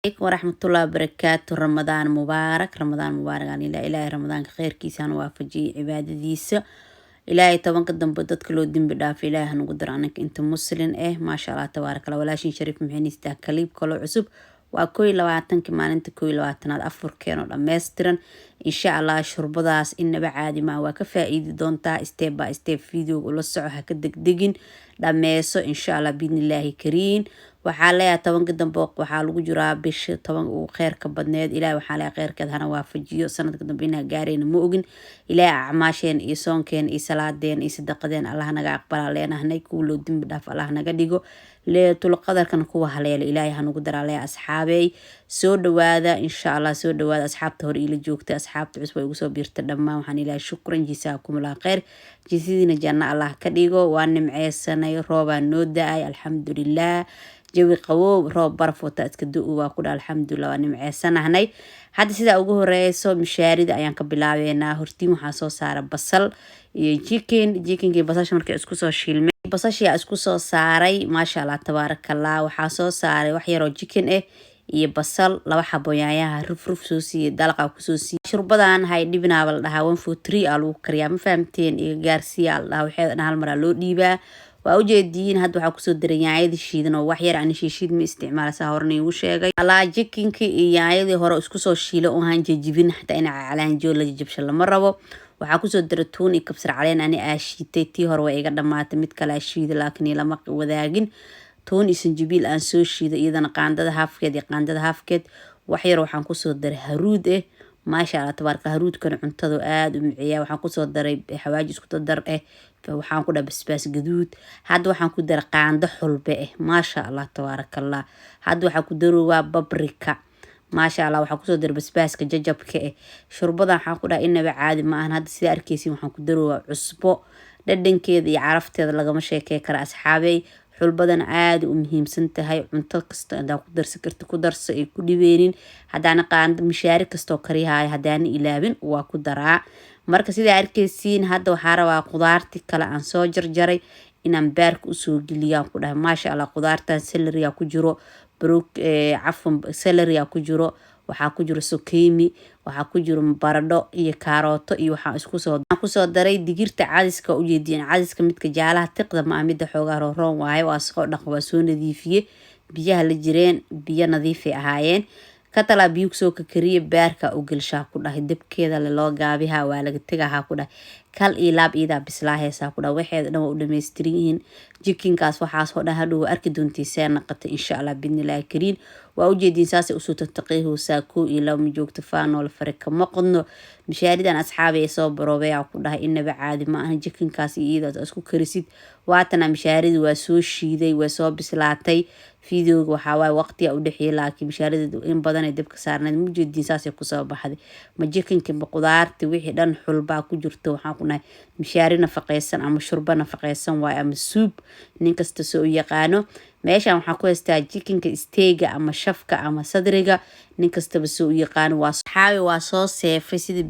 Alaykum waraxmatullahi wabarakaatu. Ramadaan mubaarak, Ramadaan mubaarak. Aan ilaa Ilaahay Ramadaanka kheyrkiisaan waafajiyay, cibaadadiisa Ilaahay 10-ka dambe dadka loo dembi dhaafo Ilaahay hanugu daro anaka inta muslin eh. Maasha Allah, tabaaraka Allah. Walaashin Shariif maxay kaliib kaloo cusub. Waa 21-kii, maalinta 21-aad, afurkeen oo dhammaystiran, insha Allah. Shurbadaas inaba caadi maa, waa ka faa-iidi doontaa. Step by step video ula soco, ha ka degdegin, dhameyso, insha Allah, biidnillaahi kariin. Waxaa leeyahay 10-ka dambe waxaa lagu jiraa, bisha 10 ugu kheyrka badneed. Ilahay waxaa leeyahay kheyrkeed hana waafajiyo. Sanadka dambe inaa gaarayna ma ogin. Ilaahay acmaasheen iyo soonkeen iyo salaadeen iyo sadaqadeen Allah naga aqbalaa leenahnay. Kuwa loo dembi dhaaf Allah naga dhigo, Leelatul Qadarkana kuwa haleela Ilaahay hanugu daraa leeyahay. Asxaabey, soo dhawaada, insha Allah, soo dhawaada. Asxaabta hore iila joogta, asxaabta cusub ay igu soo biirta, dhammaan waxaan Ilaahay shukran, jisaakumullah kheyr, jisidiina janno Allah ka dhigo. Waa nimceysanay, roobaa noo da-ay, alxamdulilah. Jawi qabow, roob baraf wata iska du waa ku dha, alxamdulilah, waa nimceysanahnay. Hadda sidaa ugu horeyso mishaarida ayaan ka bilaabeynaa. Hortiin waxaa soo saara basal iyo chicken. Chickenkii basasha markay isku soo shiilmay, basashiyaa isku soo saaray, maasha Allah, tabaarakallah. Waxaa soo saaray wax yaroo chicken ah iyo basal, laba xabo yaanyaha ruf ruf soo siiyey, dalaqa kusoo siiyey. Shurbadan hay dhibinaaba la dhahaa, 1 4 3 aa lagu kariyaa, ma fahamteen? Iga gaarsiiya la dhahaa, waxeeda dhan hal maraa loo dhiibaa. Waa ujeediin. Hadda waxaa kusoo daray yaanyadii shiidan oo wax yar. Ani shiishiid ma isticmaala, saa horena igu sheegay. Alaa chickenkii iyo yaanyadii hore isku soo shiila oo han jejibin, xataa ina calaanjoo la jejabsho lama rabo. Waxaa kusoo daray tuun iyo kabsar caleen ani aa shiitay. Tii hore waa iga dhamaatay, mid kale aa shiida, laakiin lama wadaagin. Tuun iyo sanjabiil aan soo shiiday, iyadana qaandada haafkeed iyo qaandada haafkeed. Wax yar waxaan kusoo daray haruud eh, maasha Allah, tabaarka. Haruudkana cuntada aada u miciyaa. Waxaan kusoo daray xawaaji isku dadar eh, waxaan ku dhaha basbaas gaduud. Hadda waxaan ku daray qaando xulbe eh, maasha Allah, tabaarakallah. Hadda waxaa ku darowaa paprika, maasha Allah. Waxaa kusoo daray basbaaska jajabka eh. Shurbada waxaan ku dhaha inaba caadi ma ahan. Hadda sidaa arkeysin waxaan ku darowaa cusbo. Dhadhankeeda iyo carafteeda lagama sheekey kara, asxaabey. Xulbadan aada u muhiimsan tahay. Cunto kasta hadaa ku darsan karta ku darso, ay ku dhibeynin. Haddaana qaando mishaari kastoo karyahayo haddaana ilaabin waa ku daraa. Marka sidaa arkeysiin, hadda waxaa rabaa qudaarti kale aan soo jarjaray inaan baarka usoo geliyaan ku dhahay, maasha Allah. Qudaartan celery-ga ku jiro, cafwan, celery-ga ku jiro, waxaa ku jiro zucchini, waxaa ku jiro baradho iyo kaarooto, iyo waxaan iskusoo kusoo daray digirta cadiska. Ujeediin cadiska midka jaalaha tiqda ma ah, midda xoogaa rooroon waaye. Waa soo dhaq, waa soo nadiifiye, biyaha la jireen biyo nadiifay ahaayeen. Ka talaa biyo kusoo kakariye, baarka u gelshaa ku dhahay. Dabkeeda le loo gaabiha, waa laga tegahaa ku dhahay. Kal iyo laab iyadaa bislaaheysaa ku dhahay. Waxeeda dhan waa u dhameystiran yihiin. Chickenkaas waxaasoo dhan hadhow waa arki doontii see naqata, insha Allah, bidnillaahi kariin. Waa ujeediin, saasay usoo tataqihoosaa. Koo iyo laba ma joogto, faanoola fare kama qodno. Mishaaridan asxaabi ay soo baroobeyaa ku dhahay, inaba caadi ma ahan. Chickenkaas iyo iyadaas isku karisid. Waatana mishaaridii waa soo shiiday, way soo bislaatay. Videoga waxaa waaye waqtiga u dhexeeyay, laakiin mishaaridii in badan ay dabka saarneyd. Mujeediin, saasay kusoo baxday. Ma chickenka, ma qudaarti, wixii dhan xulbaa ku jirto. Waxaan ku dhahay mishaari nafaqeysan ama shurbo nafaqeysan waaye ama suub, nin kasta soo u yaqaano. Meeshan waxaan ku haystaa chickenka steak-ga ama shafka ama sadriga, nin kastaba soo u yaqaano. Waa xaawi, waa soo seefay sida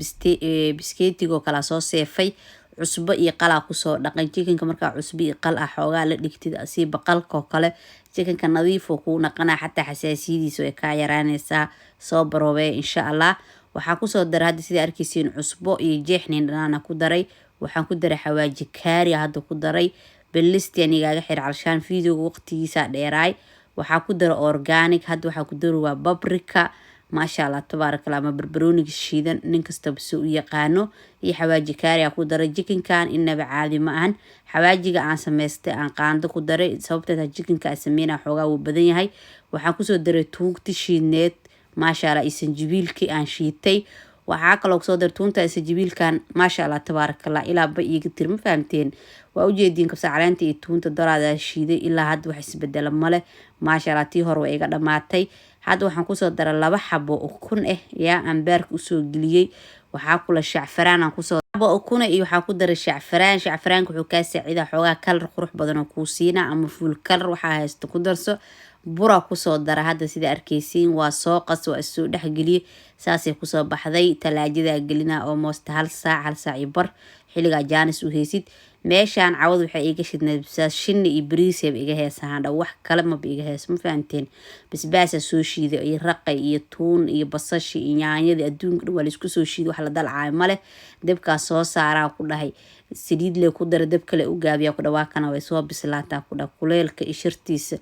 biskeetigoo kalea soo seefay. Cusbo iyo qalaa kusoo dhaqan chickenka. Markaa cusbo iyo qal ah xoogaa la dhigtid, sii baqalkoo kale, chickenka nadiifoo kuu dhaqanaa, xataa xasaasiyadiisa way kaa yaraaneysaa. Soo baroobee, insha Allah. Waxaa kusoo daray hadda sida arkeysiin cusbo iyo jeexnin dhanaana ku daray. Waxaan ku daray xawaaji kaari, hadda ku daray belistian igaaga xir calshaan. Videoga waqtigiisa dheeraay. Waxaa ku dara organic. Hadda waxaa ku dari waa paprika, maasha Allah, tabaaraka Allah, ama barbarooniga shiidan, nin kastaba si u yaqaano, iyo xawaaji kaari aa ku daray. Chickenkan inaba caadi ma ahan. Xawaajiga aan samaystay aan qaando ku daray, sababteed chickenka aan sameynaa xoogaa wuu badan yahay. Waxaan kusoo daray tuugti shiidneed, maasha Allah, iyo sanjibiilkii aan shiitay. Waxaa kaloo kusoo daray tuunta iyo sanjibiilkan, maasha Allah, tabaaraka Allah. Ilaa ba iiga tir, ma fahamteen? Waa ujeediin, kabsar caleenta iyo tuunta daraadaa shiiday. Ilaa hadda wax isbedela male, maasha Allah. Tii hore waa iga dhamaatay. Hadda waxaan kusoo daray laba xabo ukun ah yaa aan baarka usoo geliyey. Waxaa kula shacfaraan aan kusoo xabo ukuna iyo waxaa ku daray shacfaraan. Shacfaraanka wuxuu kaa saacidaa xoogaa color qurux badan oo kuu siinaa, ama full color waxaa haysto ku darso. Bura kusoo dara. Hadda sida arkeysiin waa soo qas, waa soo dhexgeliyey, saasay kusoo baxday. Talaajadaa gelina oo moosta hal saac, hal saac iyo bar, xilligaa jaanis u heysid. Meeshaan cawad waxay iiga shidneed basbaas shinni iyo bariisayba iga heesahaan dha, wax kale maba iga heeso, ma fahanteen? Basbaasaa soo shiiday iyo raqay iyo tuun iyo basashi iyo yaanyadii, adduunka dhan waa laisku soo shiiday. Wax la dalcaayo male. Dabkaa soo saaraa ku dhahay, saliid lee ku dara, dab kale u gaabiyaa ku dhawaa kana way soo bislaataa ku dhah. Kuleelka iyo shartiisa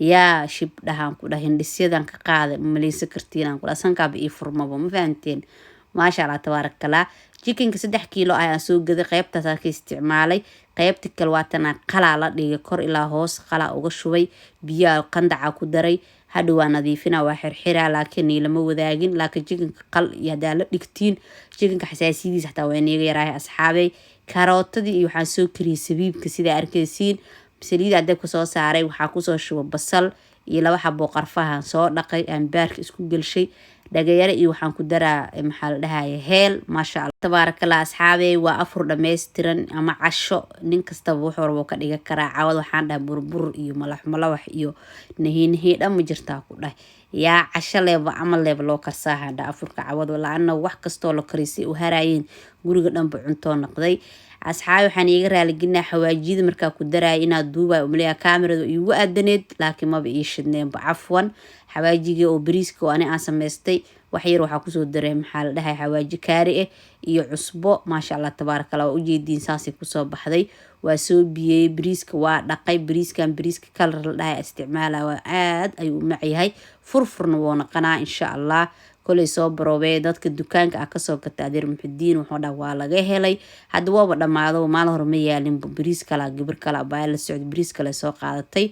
yaa shib dhahaan ku dhah, hindhisyadan ka qaada maleysa kartiinaan ku dhah, sankaaba ii furmaba, ma fahanteen? Maasha Allah, tabaarakallah. Chickenka 3 kiilo ah aan soo gaday, qeybtaasaa ka isticmaalay. Qeybta kale waatana qalaa la dhigay, kor ilaa hoos qalaa uga shubay, biyaha qandaca ku daray. Hadhow waa nadiifina, waa xirxiraa, laakiin niilama wadaagin. Laakiin chickenka qal iyo hadaa la dhigtiin, chickenka xasaasiyadiisa xataa waa iniga yaraahay, asxaabey. Karootadii iyo waxaan soo kariyey sabiibka, sidaa arkaysiin. Saliidaa dabka soo saaray, waxaa kusoo shuba basal iyo 2 xabo qarfahan soo dhaqay, aan baarka isku gelshay, dhagayare iyo waxaan ku daraa, maxaa la dhahaya, heel. Maasha Allah, tabaarakallah, asxaabey. Waa afur dhammaystiran ama casho, nin kastaba wuxuu rabo ka dhigan karaa. Cawad waxaan dhahay burbur iyo malax malawax iyo nahiinahi dhan ma jirtaa ku dhahay. Yaa casho leeba camal leeba loo karsaaha dha afurka cawad, la-ana wax kastoo la karisay u haraayeen, guriga dhanba cuntoo noqday. Asxaabi, waxaan iiga raaligelinaa xawaajiyada markaa ku daraya inaad duubay umaleeya, kaamirada iigu aadaneed, laakiin maba ii shidneenba, cafwan. Xawaajiga oo bariiska oo ani aan samaystay, wax yar waxaa kusoo daray, maxaa la dhahay, xawaaji kaari ah iyo cusbo. Maasha Allah, tabaaraka Allah, waa ujeediin, saasay kusoo baxday. Waa soo biyey bariiska, waa dhaqay bariiskan. Bariiska kalar la dhahay isticmaala, waa aad ayuu u macyahay, furfurna wuu naqanaa, insha Allah. Koley soo baroobee dadka dukaanka ah kasoo gata. Adeer Muxudiin wuxuu dhaha waa laga helay. Hadda waaba dhamaado, maalin hore ma yaalin bariis kala. Gabar kale baa la socday, bariis kale soo qaadatay.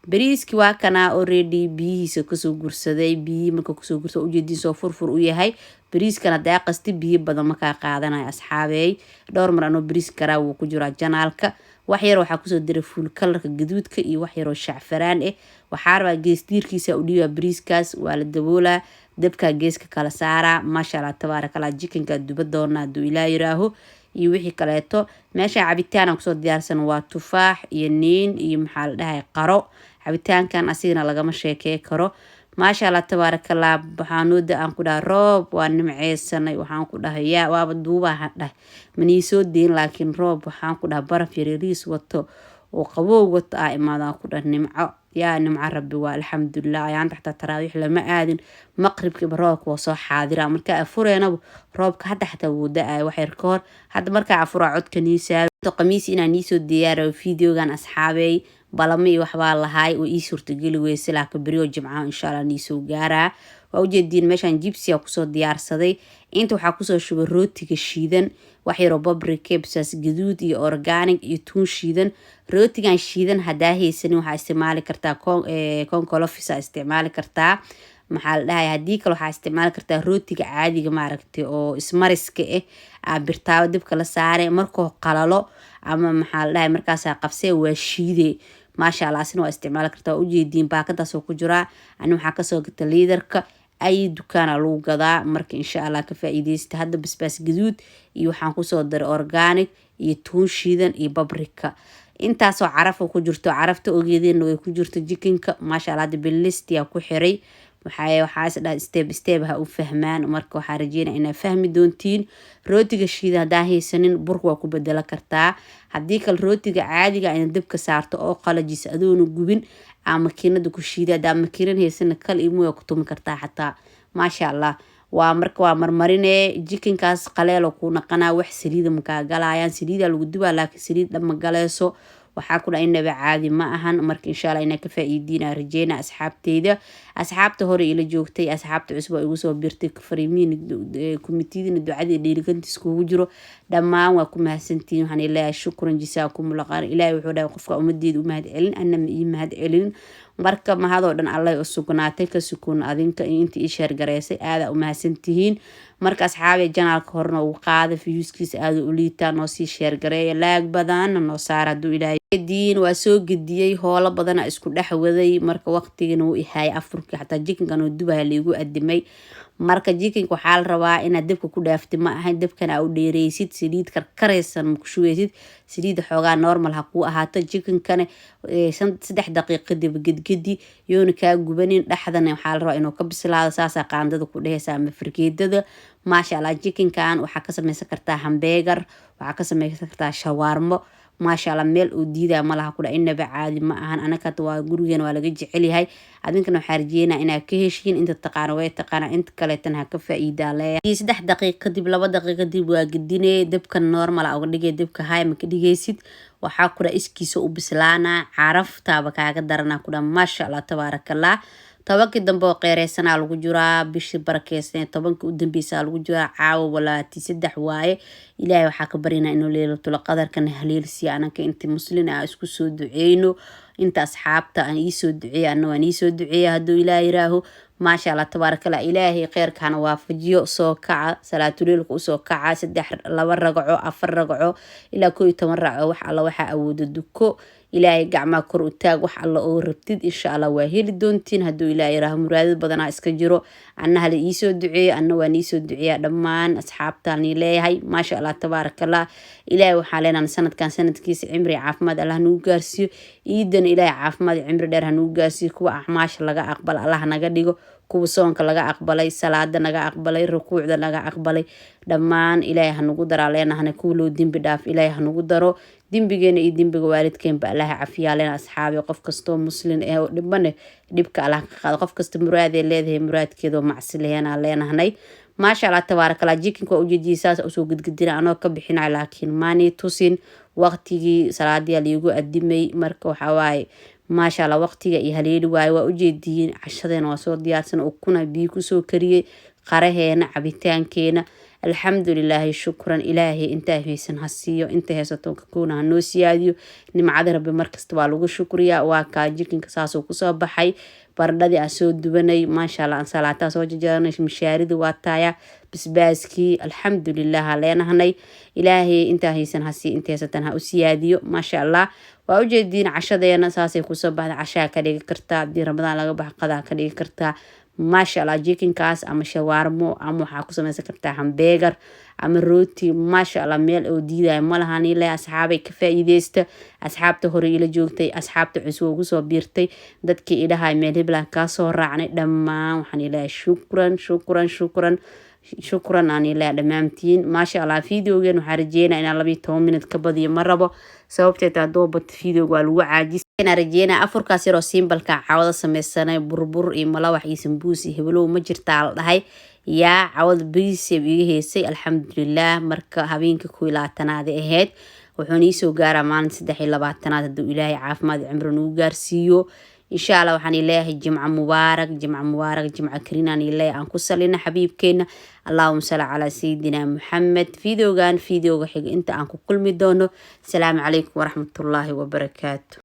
Bariiski waa kanaa, already biyihiisa kasoo gursaday. Biyihii marka kasoo gursa, ujeediin, soo furfur u yahay bariiskan. Hadaa qasti biyo badan makaa qaadanayo, asxaabeey. Dhowr mar anoo bariis karaa wuu ku jiraa channelka. Wax yar waxaa kusoo diray food colorka gaduudka iyo wax yaroo shacfaraan ah. Waxaa rabaa geesdiirkiisa u dhiibaa bariiskaas, waa la daboolaa, dabkaa geeska kala saaraa. Maasha Allah, tabaarakallah. Chickenka duba doona hadduu Ilaa yiraaho iyo wixii kaleeto. Meesha cabitaan aan kusoo diyaarsan waa tufaax iyo niin iyo, maxaa la dhahay, qaro. Cabitaankan asigana lagama sheekey karo. Maasha Allah, tabaarakallah. Waxaa aan ku dhahay roob, waa nimceysanay. Waxaan ku dhahay yaa waaba duubaha dhahay manii soo deyn, laakiin roob waxaan ku dhahay baraf yaryariis wato oo qabow wato aa imaadaan ku dhahay. Nimco yaa nimco Rabbi waa, alxamdulilah. Ayaanta xataa taraawiix lama aadin, maqribkiiba roobka waa soo xaadira. Markaa afureenaba roobka hadda xataa wuu da-ay wax yar ka hor. Hadda markaa afuraa codka niisaaro qamiis inaan niisoo diyaarayo videogan, asxaabeey. Balamo iyo waxbaa lahaay oo ii suurtageli weyse, laakiin beriyo Jimcaha insha Allah niisoo gaaraa. Waa ujeediin, meeshaan jibsiga kusoo diyaarsaday. Inta waxaa kusoo shubay rootiga shiidan, wax yaroo paprika, bisaas gaduud iyo organic iyo tuun shiidan. Rootigan shiidan hadaa haysanin, waxaa isticmaali kartaa cornflakes isticmaali kartaa, maxaa la dhahay. Haddii kale waxaa isticmaali kartaa rootiga caadiga, maaragtay, oo ismariska ah. Aa birtaabo dibka la saare, markuu qalalo ama, maxaa la dhahay, markaasaa qabsee, waa shiide. Maasha Allah, asina waa isticmaali kartaa. Waa ujeediin, baakadaasoo ku jiraa. Ani waxaa kasoo gata Liidarka, ay dukaana lagu gadaa. Marka insha Allah ka faa-iideysta. Hadda basbaas gaduud iyo waxaan kusoo daray organic iyo tuun shiidan iyo paprika, intaasoo carafa ku jirto. Carafta ogeedeenna way ku jirto chickenka. Maasha Allah, hadda bilistiyaa ku xiray. Waxaa is dhaha step step ha u fahmaan. Marka waxaa rajeynaya inaa fahmi doontiin. Rootiga shiida haddaa haysanin, burka waa ku bedelo kartaa. Haddii kale rootiga caadiga ina dabka saarto oo qalajisa, adoona gubin, aa makiinada ku shiida. Haddaa makiinad haysana, kal iyo mooya ku tumi kartaa xataa. Maasha Allah, waa marka waa marmarine chickenkaas, qaleelo kuu naqanaa. Wax saliida makaa galayaan, saliidaa lagu dubaa, laakiin saliid dhan ma galayso. Waxaa ku dhaha inaba caadi ma ahan. Marka insha Allah inaa ka faa-iidiina rajeyna, asxaabteyda, asxaabta hore ila joogtay, asxaabta cusub oo igu soo birtay, fariimiin commentiyadina ducadii dhiirigantiis kugu jiro, dhammaan waa ku mahadsantihiin. Waxaan leeyahay shukran, jasaakumullah khayr. Ilaahay wuxuu dhahay qofka ummadeeda u mahad celin, anna ma ii mahad celin. Marka mahadoo dhan Allay u sugnaatay, ka sukuun adinka iyo inta ii share gareysay, aadaa u mahadsantihiin. Marka asxaabay, channelka horena ugu qaada, viewskiisa aada u liitaa, noo sii share gareeya, like badanna noo saara hadduu Ilaahay diin. Waa soo gediyey, hoolo badana isku dhex waday. Marka waqtigana wuu ihaayay, afurkii xataa chickenkan oo dubaya laigu adimay. Marka chickenka waxaa la rabaa inaad dabka ku dhaaftid, ma ahayn dabkan aa u dheereysid. Saliid karkaraysan ma ku shubeysid, saliidda xoogaa normal ha kuu ahaato. Chickenkana 3 daqiiq kadib gedgedi, yoona kaa gubanin. Dhexdana waxaa la rabaa inuu ka bislaado, saasaa qaandada ku dheheysa ama fargeedada. Maasha Allah, chickenkan waxaa ka sameysan kartaa hamburger, waxaa ka sameysan kartaa shawaarmo. Maasha Allah, meel uu diidaa malaha kudha, inaba caadi ma ahan. Anaka hadda waa gurigeena, waa laga jecel yahay. Adinkana waxaa rajeynaa inaad ka heshiin. Inta taqaana way taqaana, inta kaleetana ha ka faa-iidaa leeyahay. 3 daqiiq kadib, 2 daqiiq kadib waa gedinee. Dabka normal uga dhigay, dabka high ma ka dhigaysid. Waxaa kudha iskiisa u bislaanaa, caraftaaba kaaga daranaa kudha. Maasha Allah, tabaarakallah. 10kii dambe oo qeyreysanaa lagu jiraa, bishii barakeysan 10kii u dambeysaa lagu jiraa. Caawa walaati saddex waaye. Ilaahay waxaa ka baryanaa inuu Leylatul Qadarkana haleelsiiya anaka inta muslin ah. Isku soo duceyno. Inta asxaabta aan iisoo duceeya, ana waan iisoo duceeya hadduu Ilaah yiraaho. Maasha Allah, tabaarakallah. Ilaahay kheyrkana waafajiyo. Soo kaca, salaatuleylka usoo kaca, saddex, 2 ragco, 4 ragco, ilaa 11 ragco, wax alla waxaa awooda duko. Ilaahay gacmaa kor u taag, wax alla oo rabtid insha Allah waa heli doontiin hadduu Ilaah yiraaho. Muraadad badanaa iska jiro. Anna hala iisoo duceeyo, anna waan iisoo duceeyaa dhammaan asxaabtaani leeyahay. Maasha Allah, tabaarakallah. Ilaahay waxaa leenahay sanadkan sanadkiisa cimri caafimaad Allah nagu gaarsiiyo. Iidana Ilaahay caafimaad cimri dheer ha nagu gaarsiiyo. Kuwa acmaasha laga aqbala Allah naga dhigo, kuwa soonka laga aqbalay, salaada naga aqbalay, rukuucda naga aqbalay, dhammaan Ilaahay hanagu daraa leenahana. Kuwa loo dembi dhaaf Ilaahay hanagu daro. Dembigeena iyo dembiga waalidkeenba Allaha cafiyaa leena. Asxaabi, qof kastoo muslin eh oo dhibane dhibka Allah ka qaado. Qof kasta muraadee leedahay, muraadkeedoo macsi leheenaa leenahnay. Maasha Allah, tabaarakallah. Chickenka waa ujeediyay, saas usoo gedgedina anoo ka bixinay, laakiin maani tusin waqtigii salaadii liigu adimay. Marka waxaa waaye, maasha Allah, waqtiga iyo haleeli waaye. Waa ujeediyiin, cashadeena waa soo diyaarsan, ukuna biyo kusoo kariyey, qaraheena, cabitaankeena. Alxamdulilaahi, shukran. Ilaahay intaa haysan ha siiyo, inta haysato kakoona ha noo siyaadiyo. Nimcada Rabbi markasta waa lagu shukriyaa. Waa kaa, chickenka saasuu kusoo baxay. Baradhadii aan soo dubanay, maasha Allah, ansalaataa soo jajaranay, mishaarida waa taaya, basbaaskii. Alxamdulilah ha leenahnay. Ilaahay intaa haysan ha siiyo, inta haysatan ha u siyaadiyo. Maasha Allah, waa ujeediin, cashadeena saasay kusoo baxda. Cashaa ka dhigi kartaa haddii Ramadaan laga baxa, qadaa ka dhigi kartaa. Maasha Allah, chickenkaas ama shawaarmo ama waxaa ku sameysan kartaa hamburger ama rooti. Maasha Allah, meel oo diidaya malahan ile. Asxaabay, ka faa-iideysta. Asxaabta hore ila joogtay, asxaabta cusub ugu soo biirtay, dadkii idhahay meel heblaan kaa soo raacnay, dhammaan waxaan ilahay shukran, shukran, shukran, shukran aan ilaa dhammaantiin. Maasha Allah, videogan waxaa rajeynaa inaan 12 minute ka badiyo ma rabo, sababteed haddoo bato videoga waa lagu caajis. Rajeynaa afurkaas yaroo simpleka cawada sameysanay, burbur iyo malawax iyo sambuus iyo hebelow ma jirtaa la dhahay. Yaa cawada bariiseb iga heysay, alxamdulilah. Marka habeenka 21aad ahayd, wuxuuna iisoo gaaraa maalin 23aad hadduu Ilaahay caafimaad cimro nagu gaarsiiyo, insha Allah. Waxaan leeyahay jimco mubaarak, jimco mubaarak, jimco karinaan leeyahay. Aan ku salina xabiibkeena, allahuma salli calaa sayidina Muxamed. Videogan videoga xiga inta aan ku kulmi doono, asalaamu calaykum waraxmatullaahi wabarakaatu.